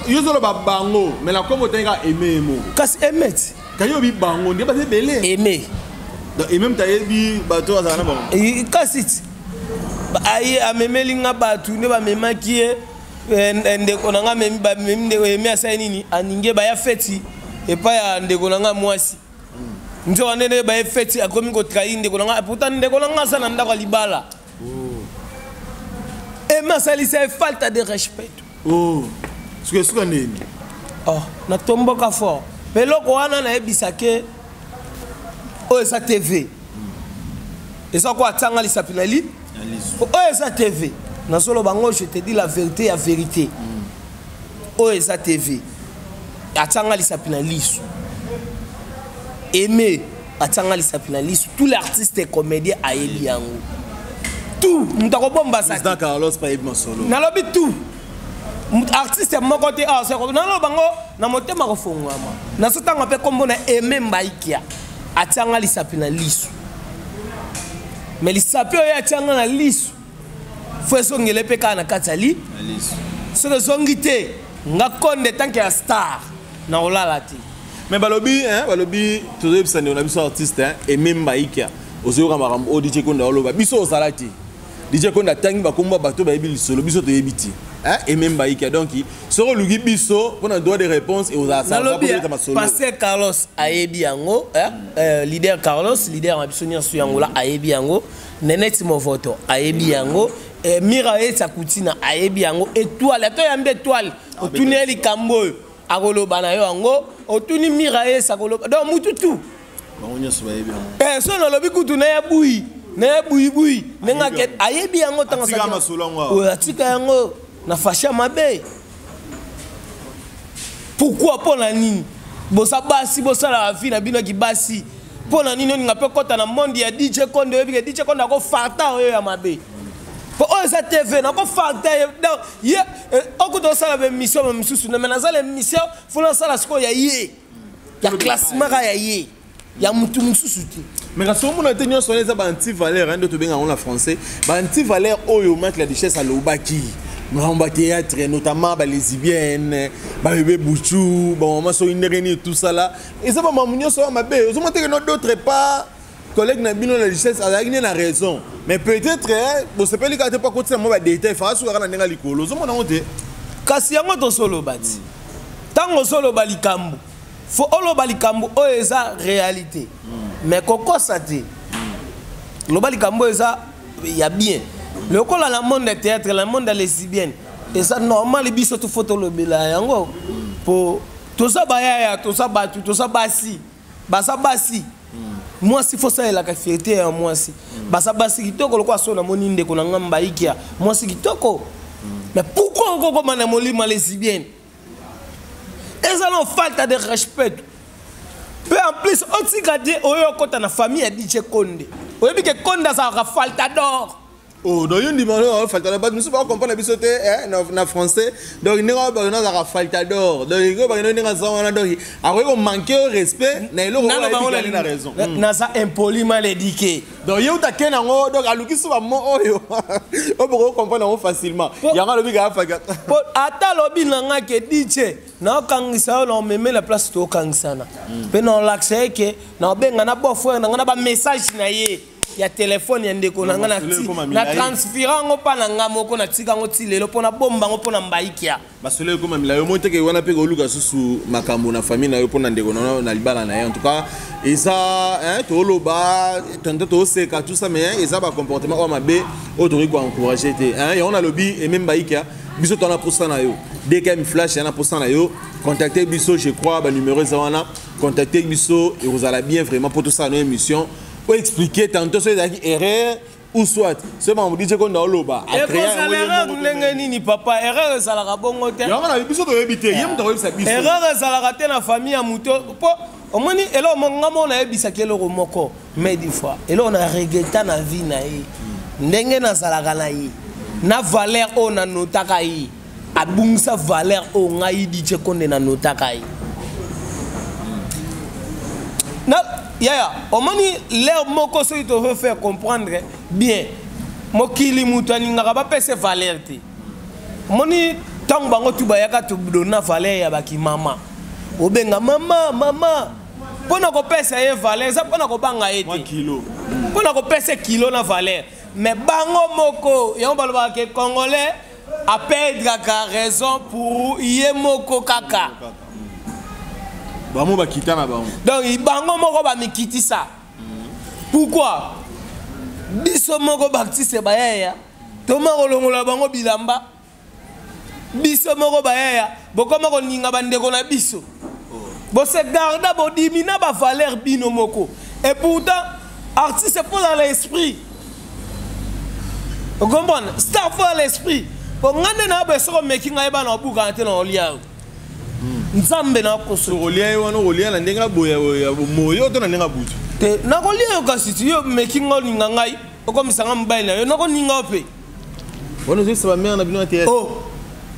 Yo zolo ba bango, mais la kombo tenga aimé mo. Kasi aimé ti. Kayo bi bango, nde ba belé. Aimé. Donc aimé mta yebi bato azala na bango. Kasi ti. Ba aye amemeli nga bato nde ba memaki ye. Ndeko na nga memi ba memi ndeko aimé asali nini? Aninge ba ya feti epai ya ndeko na nga mwasi. Nzoka nde nde ba ye feti akomi ko trahir ndeko na nga. Pourtant ndeko na nga aza na ndako ya libala. Aimé asalisa ye falta de respect. Oh. Suka suka nini? Oh, na tomboka fort. Mais eloko wana nayebisa ke oyo eza TV. Eza ko atanga lisapi na li? Oyo eza TV. Nazoloba ngo, je te dis la vérité ya vérité. Oyo eza TV. Atanga lisapi na lisu. Aimé atanga lisapi na lisu. Tous les artistes et comédiens ayebi yango. Tout, mutu akobomba sa. Président Carlos pa yebi masolo. Nalobi tout. Artiste moko te, ah, c'est comme, naloba ngo, na motema kofongwama. Nazotanga mpe kombo na Aimé Mbaikia. Atianga lisapi na lisu. Mais lisapi oyo atianga na lisu, faut ezongele mpe kaka na kati ya li. Na lisu. Soki ezongi te, nga konde tant que ya star, na kolala te. Mais balobi, hein, balobi, tozoyebisa ndeko na biso artiste, hein, Aimé Mbaikia. Ozoyoka makambo oyo DJ Konda oloba. Biso ozala te. DJ Konda atangi bakombo ya bato bayebi lisolo, biso toyebi te. Hein, Aimé Mbaikia. Donc, soki oluki biso mpona droit de réponse, ozala sa Nalobi, mpona masolo. Pasteur Carlos ayebi yango, hein, leader Carlos, leader na biso nyonso yango la ayebi yango. Neneti Movoto ayebi yango. Mira Etsa Kutina ayebi yango. Étoile, ato yambe étoile. Otuni ye likambo oyo, akoloba na yo yango. Otuni Mira Etsa akoloba. Donc mutu tout. Bango nyonso bayebi yango. So nalobi kutu na ya bui, na ya bui bui. Ndenge ake, ayebi yango ntango Atika asaki- masolo yango awa. Oyo atika yango na fasha mabe. Pourquoi mpo na nini? Boza basi, bosalaka vie na bino ya kibasi. Mpo na nini olinga mpe kota na monde ya DJ Konde? Oyebi ke DJ Konde akofarta oyo ya mabe, mpo oyo eza TV, nakofarta ye. Donc ye okuta osala baémission ma misusu, mais nazala émission, fo nasala sikoyo ya ye, ya classement kaka ya ye, ya mutu mosusu te. Mais kasi omona te, nyonso wana eza baanti-valeur nde tobenga yango na français, baanti-valeur oyo Mike la Duchesse alobaki, makambo ya théâtre, notamment balesbienne, babebe buchu, bamama soki ndenge nini, tout ça là eza bamakambo nyonso oyo mabe. Ozomona teke no, d'autre part, collègue na bino la Duchesse azalaki nde na raison, mais peut-être bosepeli kaka te mpo akotisa mwa badétail faka sukaka na ndenge ya likolo. Ozomona yango te? Kasi yango tosoloba ti ntango ozoloba likambo, fo oloba likambo oyo eza réalité, mais kokosa te. Loba likambo oyo eza ya bien. Lokola na monde ya théâtre, na monde ya lesbienne, eza normal. Biso to fo tolobela yango, po toza bayaya, toza bato, toza basi, baza basi. Mwasi fo salelaka fierté ya mwasi. Baza basi kitoko lokola so namoni ndeko na nga Mbaikia, mwasi kitoko. Mais pourquoi okokoma na molimo ya lesbienne? Eza na falta de respect. Mpe en plus otika te oyo okɔta na famille ya DJ Konde. Oyebi ke Konde azalaka faltador. Oh, donc yo ndima oyo faltador, bato mosusu bakocomprendre biso te na français. Donc ndenge oyo bakende azalaka faltador, donc ndenge oyo bakende, ndenge aza wana, donc akoki komanke yo respect na eloko oyo ayebi ke na raison. Naza impoli, mal éduqué. Donc ye uta ke nango, donc aluki so bamo oyo oyo bokocomprendre yango facilement, yango alobi kaka faka. Po ata alobi na nga ke DJ naokangisa yo, na omeme na place tokangisana mpe na olakisa ye ke na obenga na beau-frère na nga na bamessage na ye ya telefone ya ndeko na nga na Masolo ekoma na milai. Transfere yango mpa na nga moko, natika yango ti lelo mpo nabomba yango mpo na Mbaikia. Masolo ekoma milai. Omoi teke wana mpe koluka susu makambo na famille na yo mpo na ndeko na na libala na ye. En tout cas eza hein, toloba tante, toseka, tout ça, mais hein, eza bacomportement oyo mabe oyo tokoki koencourage te, hein. Yango nalobi, Aime Mbaikia, biso toza na posa na yo. DKM Flash ya na posa na yo. Contacte biso, je crois banuméro eza wana. Contacte biso, ekozala bien vraiment mpo tosala no émission oyo expliquer tantôt so ezalaki erreur ou soit so makambo DJ Konda oloba. Ekozala erreur ndenge nini, papa? Erreur ezalaka bongo te. Yango na biso toyebi te, ye moto akoyebisa biso. Erreur ezalaka te na famille ya moto, mpo omoni eloko moko, nga moko nayebisaki eloko moko, mais des fois eloko na regreta na vie na ye, ndenge nazalaka na ye na valeur oyo nanotaka ye, abungisa valeur oyo ngai DJ Konde nanotaka ye na yaya. Omoni l'air moko, soki tozo faire comprendre bien mokili, moto alingaka bapesa valeur te. Omoni ntango bango tu bayaka, todona valeur ya bakimama, obenga mama mama mpo na kopesa ye valeur, eza mpo na kobanga ye mwa te kilo. Mpo na kopesa kilo na valeur. Mais bango moko yango balobaka ke Congolais aperdraka raison pour ye moko kaka. Bango bakita na bango. Donc bango moko bamikitisa. Pourquoi biso moko baartiste bayaya toma kolongola bango bilamba? Biso moko bayaya bokoma koninga bandeko na biso, bose garda, bodimi na bavaleur bino moko. Et pourtant artiste mpo na l'esprit, ocomprendre, star mpo na l'esprit, po nga nde na boye, soki omeki ngai bana obukana te na olia yo, Nzambe na koso. Kolia ye wana, okolia na ndenge ya boye moyo to na ndenge ya butu? Te, nakolia yo. Kasi ti yo meki nga, olinga ngai, okomisanga mobali na yo, nakoninga yo mpe. Wana ozoyebisa bamare na bino ya théâtre? Oh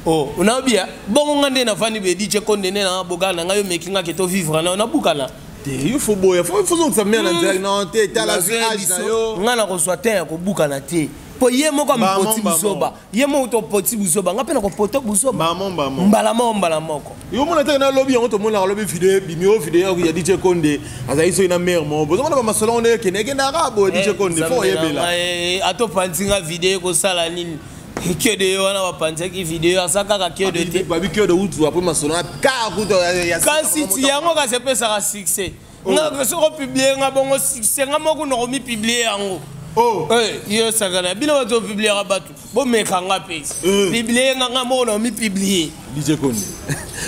oh, nayobia bongo nga nde navandi boye, DJ Konde nde na bogala na ngai, yo meki nga ke tovivre na yo, nabukana. Te, yo fo boya, fo zongisa mare na nzela. Non te, tala âge na yo. Nga nakozwa te ya kobukana te, mpo ye moko amipoti buzoba, ye moko topoti buzoba, nga mpe nakopota buzoba. Mbamo. Mbala moko, mbala moko. Yo mona te, nalobi yango, tomonaka lobi video ebimi oyo, video ya DJ Konde azali soki na mare moko, bozomona bamasolo ngo ndenge ekende, ekendaka boye. DJ Konde fo oyebela. Atopanzi nga video, ekosala nini? Kede ye wana bapanzaki video, aza kaka kede te. Babi kede utu apres masolo na kaka kutu. Kasi ti yango kasi epesaka succès. Nga soki opublie nga bongo succès, nga moko nakomipublie yango. Yo sakana bino bato opubliaka bato, bomeka nga mpe, publie nga, nga moko nakomipublie. DJ Konde,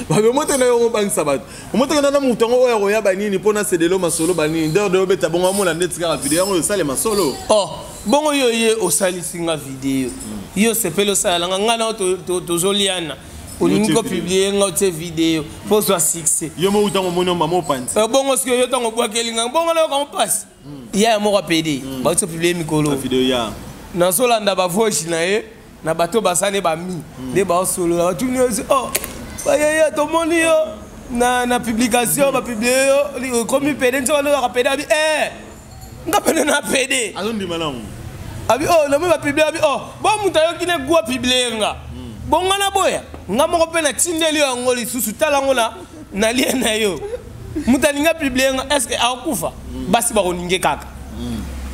babe omoteka yango, obangisa bato, omoteka nana moto yango oyo akoya banini mpo na sedelo masolo banini ndere de obeta bongo, amona ndeti kaka video yango osalema solo. Oh, bongo yo ye osalisi nga video, yo osepeli, osalala nga, ngai nao tozoliana. Olingi kopublier nga, otie video mpo ozwa succès. Yo moko ntango omoni mama opanzi. Bongo soki yo ntango obwakeli nga, bongo nayoka mpasi. Ya moko apede bauti opublier mikolo. Video ya Nazolanda bavoice na ye na bato basali bami nde baosolola, batuni yo: "Oh bayaya, tomoni yo na publication, bapublier yo, okomi pédé." Nsoka nde pédé, abi eh, nga pene na pédé. Azondima nango. Abi: "Oh, namoni bapublier." Abi: "Oh bo, moto ayoki ne gwa publier nga bongo na boya nga moko mpe natindeli yo yango lisusu. Tala yango na lien na yo. Moto alingi apublier nga, est ce que akokufa?" Basi bakoninge kaka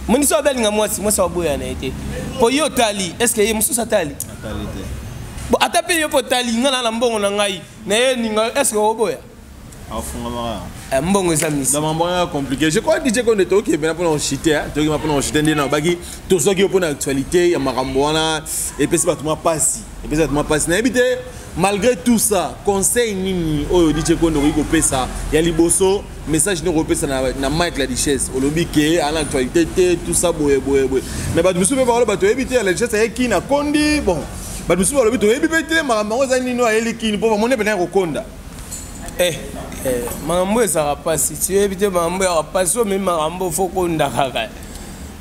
moni so abelinga mwasi, mwasi aboya na ye te, mpo ye otali, est ce que ye mosusu atali? Atali te. Bon, ata mpe yo mpo otali nga na mbongo na ngai na ye ninga, est ce que oboya? Afungamaka. Mbongo eza misi. Dans mambo ya compliqué, je crois, DJ Konde, toki mpena mpona kochite, toki mpona kochite nde na baki tozwaki yo mpona actualité ya makambo wana epesi bato mwa pasi, epesi bato mwa pasi. Nayebi te, malgré tout ça, conseil nini oyo DJ Konde okoki kopesa ya liboso? Message nini okopesa na Mike La Duchesse? Olobi ke ana actualité te, tout ça, boye boye boye, mais bato mosusu mpe bakoloba: "Toyebi te, La Duchesse ayeki na kondi." Bon, bato mosusu balobi: "Toyebi mpe te makambo yango eza nini oyo ayeli kini," mpo bamoni mpena ya kokonda. Makambo ezalaka mpasi, tiyebi te. Makambo ezalaka mpasi, omemi makambo, fo konda kaka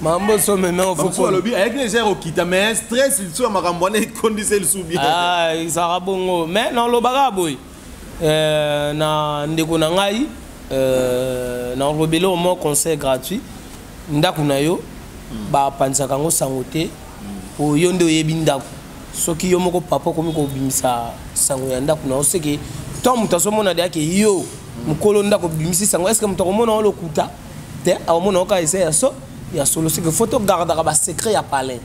makambo so omemi yango, fo Bamosusu balobi ayaki déjà ya kokita, mais stress lisusu ya makambo wana ekondisa lisusu bien. Ah, ezalaka bongo, mais nalobaka boye, na ndeko na ngai, nalobeli au moins conseil gratuit: ndako na yo, bapanzaka yango sango te, po yo nde oyebi ndako. Soki yo moko papa okomi kobimisa sango ya ndako na yo, seke ntango moto azomona deyake yo mokolo ndako obimisi sango, est-ce moto akomona yo lokuta te? Akomona yo kaka eza ya so ya solo. Seke faut togardaka basecret ya palin,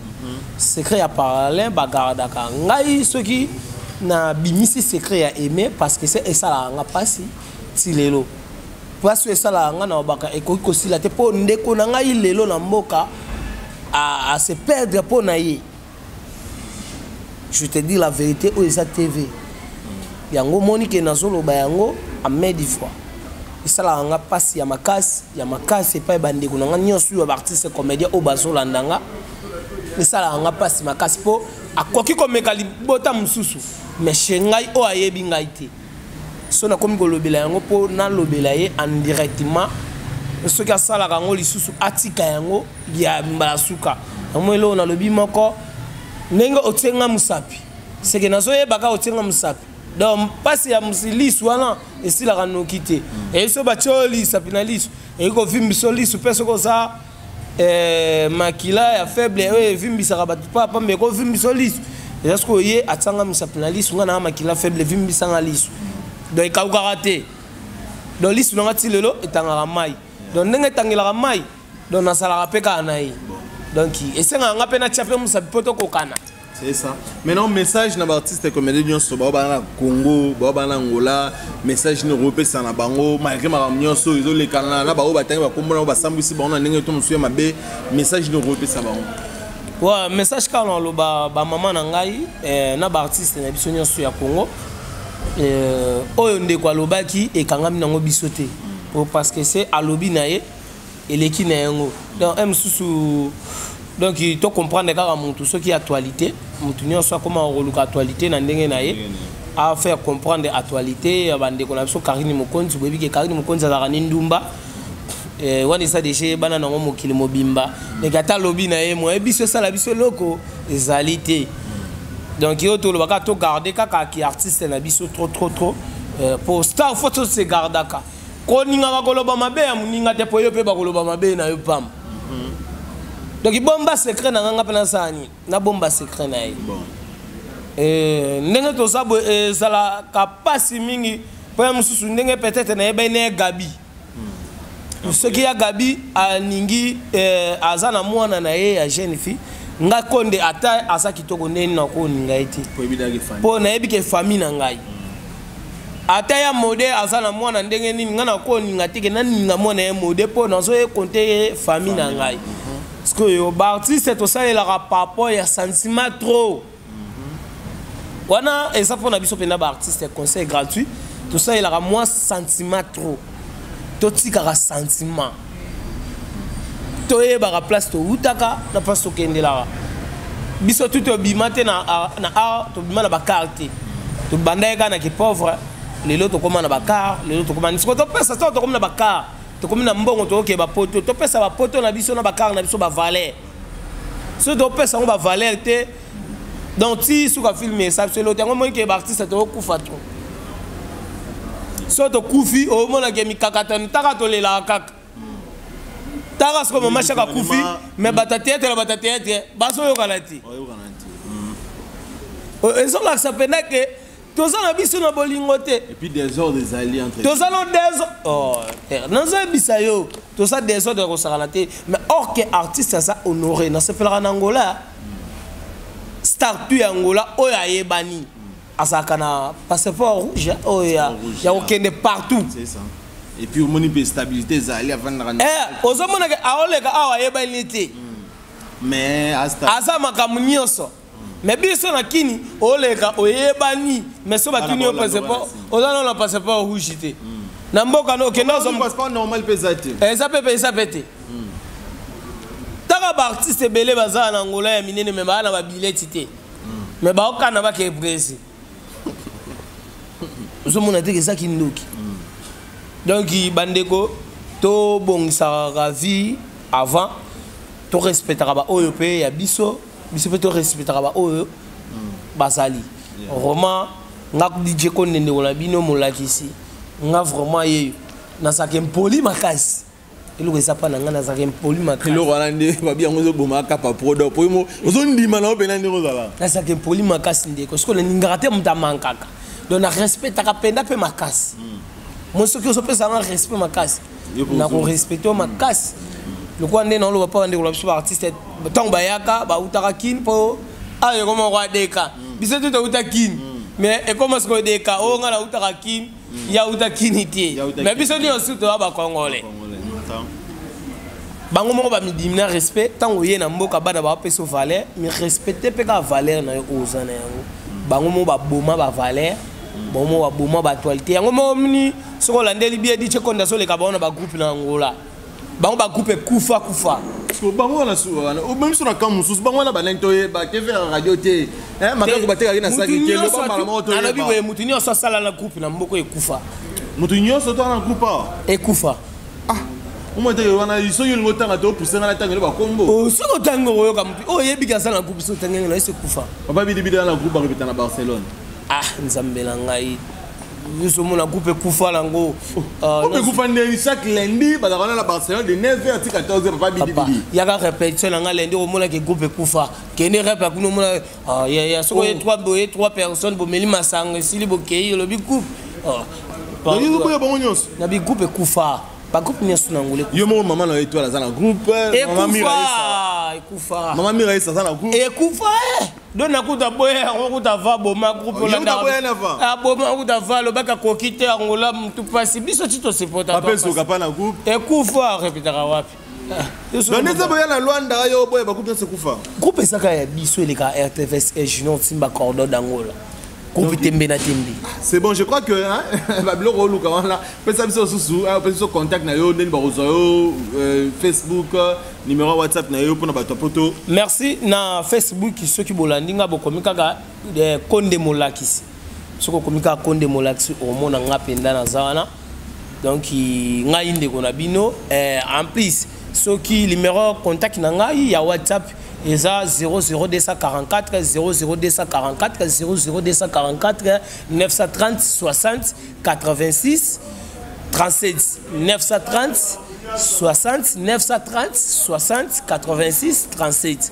secret ya palin bagardaka. Ngai soki nabimisi secret ya aimé, parce que se esalaka nga mpasi ti lelo, mpasi oyo esalaka nga na obaka ekoki kosila te, mpo ndeko na ngai lelo na mboka ase perdre mpo na ye. Je te dis la vérité, oyo eza TV yango omoni ke nazoloba yango amedi fois, esalaka nga mpasi ya makasi ya makasi epai bandeko na nga nyonso oyo baartiste comédien oyo bazolanda nga. Esalaka nga mpasi makasi mpo akoki komeka libota mosusu, mais chez ngai oyo ayebi ngai te, so nakomi kolobela yango mpo nalobela ye indirectement. Soki asalaka yango lisusu, atika yango ya mbala suka. Yango eloko nalobi moko, ndenge otie nga mosapi, seke nazoyebaka otie nga mosapi. Donc mpasi ya lisu wana esilaka noki te. Eyi so batie oyo lisapi na lisu, eyi kovimbisa lisu mpe soki oza makila ya faible oyo evimbisaka bato pamba, ekovimbisa lisu. Eza soki oye atianga mosapi na lisu, nga nanga makila faible, evimbisanga lisu, donc ekawukaka te. Donc lisu nanga ti lelo etangaka mai. Donc ndenge etangelaka mai, donc nasalaka mpe kaka na ye. Donc esengaka nga mpe natia mpe mosapi mpo tokokana. C'est ça. Maintenant, message na baartiste comédien nyonso bao bana na Congo, bao bana na Angola, message nini okopesa na bango malgré makambo nyonso oyo ezolekana na bao batangi bakombo na bango, basambwisi bango na ndenge to mosusu ya mabe? Message nini okopesa bango? Ouais, message kaka naloba, bamama na ngai na baartiste na biso nyonso ya Congo, oyo ndeko alobaki ekangami nango biso te, po parce que se alobi na ye eleki na yango. Donc mosusu, donc tocomprendre kaka motu soki actualité, motu nyonso akóma koluka actualité na ndenge na ye, afaire comprendre actualité ya bandeko na biso. Karine Mokonzi, boyebi ke Karine Mokonzi azalaka ni ndumba, wana eza deja eyebana nango mokili mobimba. Donc ata alobi na ye, moye biso esala biso eloko ezali te. Donc oyo tolobaka, togarde kaka ki artiste na biso trop trop trop, po star faut tose gardaka. Koningaka koloba mabe ya moninga te, po yo mpe bakoloba mabe na yo pamba. Donc bomba secret na nganga mpe nasala nini, nabomba secret na ye. Ndenge toza boye, ezalaka mpasi mingi mpo ya mosusu ndenge peut-être nayebani na ye Gabi. Soki ya Gabi aningi, aza na mwana na ye ya jeune fille, nga Konde, ata aza kitoko ndeni, nakoninga ye te, mpo nayebi ke famille na ngai. Ata ya mode aza na mwana ndenge nini, ngai nakoninga te ke naninga mwana ye mode, mpo nazoye konte ye famille na ngai. Parce que baartiste tosalelaka par rapport ya sentiment trop. Wana eza mpona biso mpenza baartiste, conseil gratuit: tosalelaka mwa sentiment trop. Totikaka sentiment, toyebaka place towutaka na place tokendelaka. Biso tu tobima te na art, tobima na bakar te. Tobandaki kaka na kipauvre, lelo tokóma na bacar, lelo tokóma siko topesa to tokomi na bacar, tokomi na mbongo, tokokee bapoto, topesa bapoto na biso na bacar na biso bavaleur. Soki topesa yango bavaleur te, donc ti suka film esa biso elo te. Yango moki ke baartiste tokokufa trop. So tokufi, omonake mikakatano taka tolelaka kaka taka. Siko mama Shaka akufi, mais bato ya théâtre na bato ya théâtre bazoyokana te. Ezolakisa mpenza ke toza na biso na bolingo te. Et puis désordre ezali entre Toza no désordre. Oh, nazoyebisa yo, toza désordre ya kosakana te. Mais or ke artiste aza honoré, nasepelaka na Angola. Star tu ya Angola oyo ayebani azalaka na passeport rouge oyo ya kokende partout. C'est ça. Et puis omoni mpe stabilité ezali, avandaka. Ozomona ke aoleka awa, ayebani te. Mais aza makambo nyonso. Mais biso na kini, oleka, oyebani, mais so batuni yo passeport, oza nano na passeport rouge te na mboka no okende. Passeport normal mpe eza te. Eza mpe eza mpe te. Taka baartiste ebele bazala na Angola ya minene, mais baa na babileti te, mais baokana bake Brésil. Ozomona te eza kindoki. Donc bandeko, tobongisaka vie avant, torespectaka baoyo mpe ya biso, biso mpe torespectaka baoyo bazali. Vraiment, nga DJ Konde, ndeko na bino molakisi, nga vraiment yeyo nazalaka impoli makasi. Eloko eza mpa na ngai, nazalaka impoli makasi. Eloko wana nde babi yango ezoboma kapa prodo po ozondima na yo mpena ndenge ozala. Nazalaka impoli makasi, ndeko. Soki nalingaka te moto amankaka, donc narespectaka mpenza mpe makasi. Mo soki ozopesa nga respect makasi, nakorespecte yo makasi. Lokola nde naoloba mpo bandeko na biso baartiste, ntango bayaka, bautaka Kini, mpo awa ekoma kwa deka. Biso te touta Kini, mais ekoma sikoyo deka oyo. Nga nautaka Kini, ya uta Kini te, mais biso nyonso toya bacongolais. Bango moko bamidimi na respect. Ntango oye na mboka, bana bapesa valeur, mais respecte mpe kaka valeur na yo oyo oza na yango. Bango moko baboma bavaleur, bango moko baboma baactualité. Yango moko mini soki olandeli bien, DJ Konde azoleka bango na bagroupe na Angola. Bango bagroupe ekufa kufa. Bango wana wana obemi so na kamp mosusu, bango wana banani toyeba te, faire radio te, makambo batekaki na saki te. Loba moko. Nalobi boye, motu nyonso asala na groupe na mboka ekufa. Motu nyonso to na groupe awa ekufa. Ah, omoi teke wana soki olingi otanga te, opuse nga na tanga elo bakombo. Soki otanga, okoyoka motu oyo oyebiki aza na groupe. Soki otangenge na ye, so ekufa. Papa Bidibidi na groupe bakobeta na Barcelone. Ah, Nzambe na ngai, nyonso omona groupe ekufa nango. Groupe ekufa ndeni? Chaque lundi bazalaka wana na Barcelone de 9h ti 14h, papa Bidibidi. Yaka répétition na ngai lundi, omonaki groupe ekufa. Kende rep kuna, omona ya soki oye trois boye, trois personnes, bomeli masanga, esili, bokei, olobi groupe. Boya bango nyonso. Na bigroupe ekufa, bagroupe nyonso na Ngole. Yo moko, mama na yo Étoile aza na groupe. Ekufa, ekufa. Mama Mira aza na groupe. Ekufa. Do nakuta boya yango, kuta va boma groupe. Aboma kuta va, alobaka akoki te. Angola mutu pasi, biso ti tosepota. Apesoka na groupe. Ekufa, repetaka wapi? Donc ndenge boya na Lwanda, yo boya bagroupe nyonso ekufa. Groupe ezaka ya biso, eleka RTVS Junior Timba Cordon d'Angola, groupe Tembe na Tembe. C'est bon, je crois que babiloko oluka wana, pesa biso susu, pesa biso contact na yo, ndeni bakozwa yo, Facebook, numéro WhatsApp na yo mpona bato ya poto. Merci. Na Facebook, soki bolandi nga, bokomi kaka Konde Molakisi. Soki okomi kaka Konde Molakisi, omona nga mpenza naza wana. Donc ngai ndeko na bino. En plus, soki numéro contact na ngai ya WhatsApp eza 00244 00244 00244 930 60 86 37, 930 60, 930 60 86 37.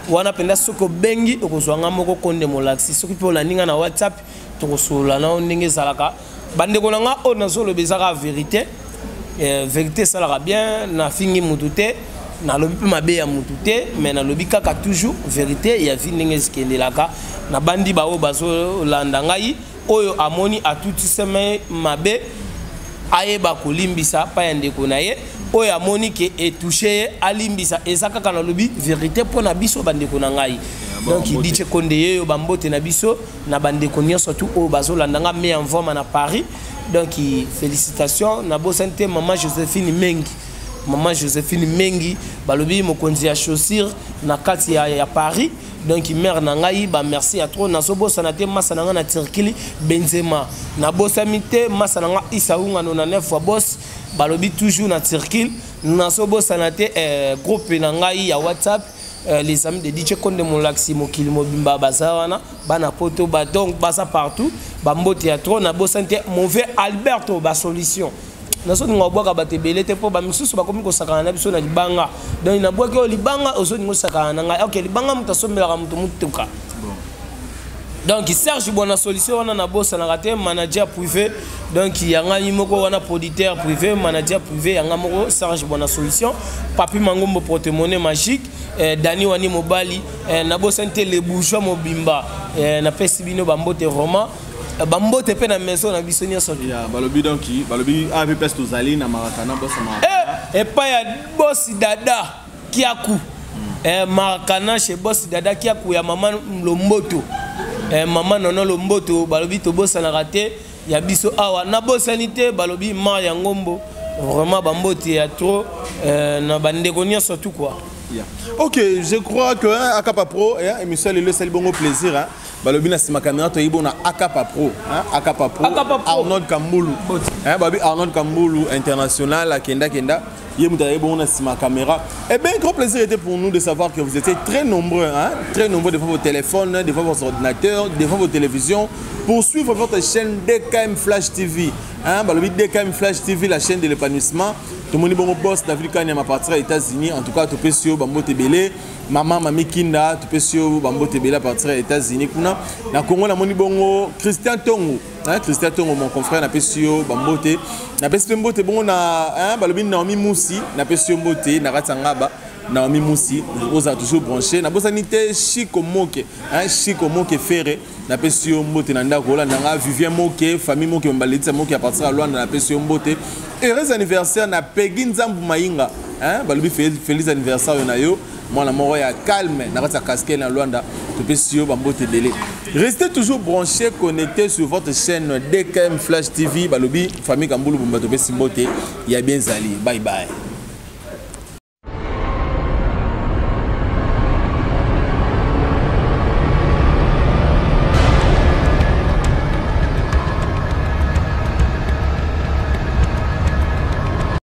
Wana mpenza soki obengi, okozwa nga moko Konde Molakisi. Soki mpe olandi nga na WhatsApp, tokosolola nao ndenge ezalaka. Bandeko na nga, oyo nazoloba ezaka vérité. Vérité esalaka bien. Nafingi mutu te, nalobi mpe mabe ya mutu te, mais nalobi kaka toujours vérité ya vie ndenge ekendelaka. Nabandi baoyo bazolanda ngai, oyo amoni atutiseme mabe, ayeba kolimbisa pa ya ndeko na ye. Oyo amoni ke etouche ye, alimbisa. Eza kaka nalobi vérité mpo na biso bandeko na ngai. Donc DJ Konde yeyo, bambote na biso na bandeko nyonso tu oyo bazolanda nga me envoma na Paris. Donc félicitations. Nabosani te mama Joséphine Mengi, mama Joséphine Mengi, balobi mokonzi ya chaussure na kati ya Paris. Donc mère na ngai, ba merci ya trop. Nazobosana te masa na ngai na Turquie, Benzema. Nabosami te masa na ngai Issa Unga 99 fois boss, balobi toujours na Turquie. Nazobosana te groupe na ngai ya WhatsApp, les amis de DJ Konde Molaxi, mokili mobimba baza wana, bana poto ba, donc baza partout, bambote ya trop. Nabosani te mauvais Alberto, ba solution. Nazolinga obwaka bato ebele te, mpo bamisusu bakomi kosakana na biso na libanga. Donc nabwaki oyo libanga, ozolinga osakana na ngai. Ok, libanga moto asombelaka moto motuka. Donc Serge Bwana solution wana, nabosanaka te manager privé, donc ya ngai moko wana, producteur privé, manager privé ya ngai moko, Serge Bwana solution, Papi Mangombo, porte-monnaie magique, Dani Wani mobali, nabosani te le bourgeois mobimba. Napesi bino bambote vraiment, bambote mpe na maison na biso nyonso. Ya balobi, donc balobi awa mpe place tozali na Marakana, bosa Marakana. Epai ya bosi Dada Kiaku, Marakana, chez bosi Dada Kiaku ya mama Lomboto, mama Nono Lomboto, balobi tobosanaka te ya biso awa. Nabosani te, balobi mar ya Ngombo. Vraiment bambote ya trop, na bandeko nyonso tout quoi. Yeah. Ok, je crois que hein, Akapa Pro, hein, émission lelo esali bongo plaisir. Hein. Balobi na sima caméra toyebi na Akapa Pro, hein, Akapa Pro. Akapa Pro. Arnold Kambulu. Hein, balobi Arnold Kambulu international akenda kenda. Ye moto ayebi bongo na sima caméra. Eh bien, grand plaisir était pour nous de savoir que vous étiez très nombreux, hein, très nombreux devant vos téléphones, devant vos ordinateurs, devant vos télévisions pour suivre votre chaîne DKM Flash TV. Hein, balobi DKM Flash TV, la chaîne de l'épanouissement. Tomoni bongo boss David Kanyama partir aux États-Unis. En tout cas, topesi yo bambote ebele. Mama Mami Kinda, topesi yo bambote ebele à partir des États-Unis kuna. Na Congo namoni bongo Christian Tongo. Hein, Christian Tongo, mon confrère, napesi yo bambote. Napesi pe mbote bongo na, hein, balobi Naomi Moussi, napesi yo mbote na kati ya Ngaba. Naomi Moussi, oza toujours branché. Nabosani te Chico Moke, hein, Chico Moke Ferre, napesi yo mbote na ndako olanda nga. Vivien Moke, famille Moke, Mbaletisa Moke à partir ya Luanda, napesi yo mbote. Heureux anniversaire na Peggy Nzambu Mayinga, hein, balobi feliz anniversaire na yo, mwana moko ya calme na kati ya casquette na Luanda, topesi yo bambote ebele. Restez toujours branchés, connectés sur votre chaîne DKM Flash TV. Balobi famille Kambulu Bumba, topesi mbote ya bien zali. Bye bye.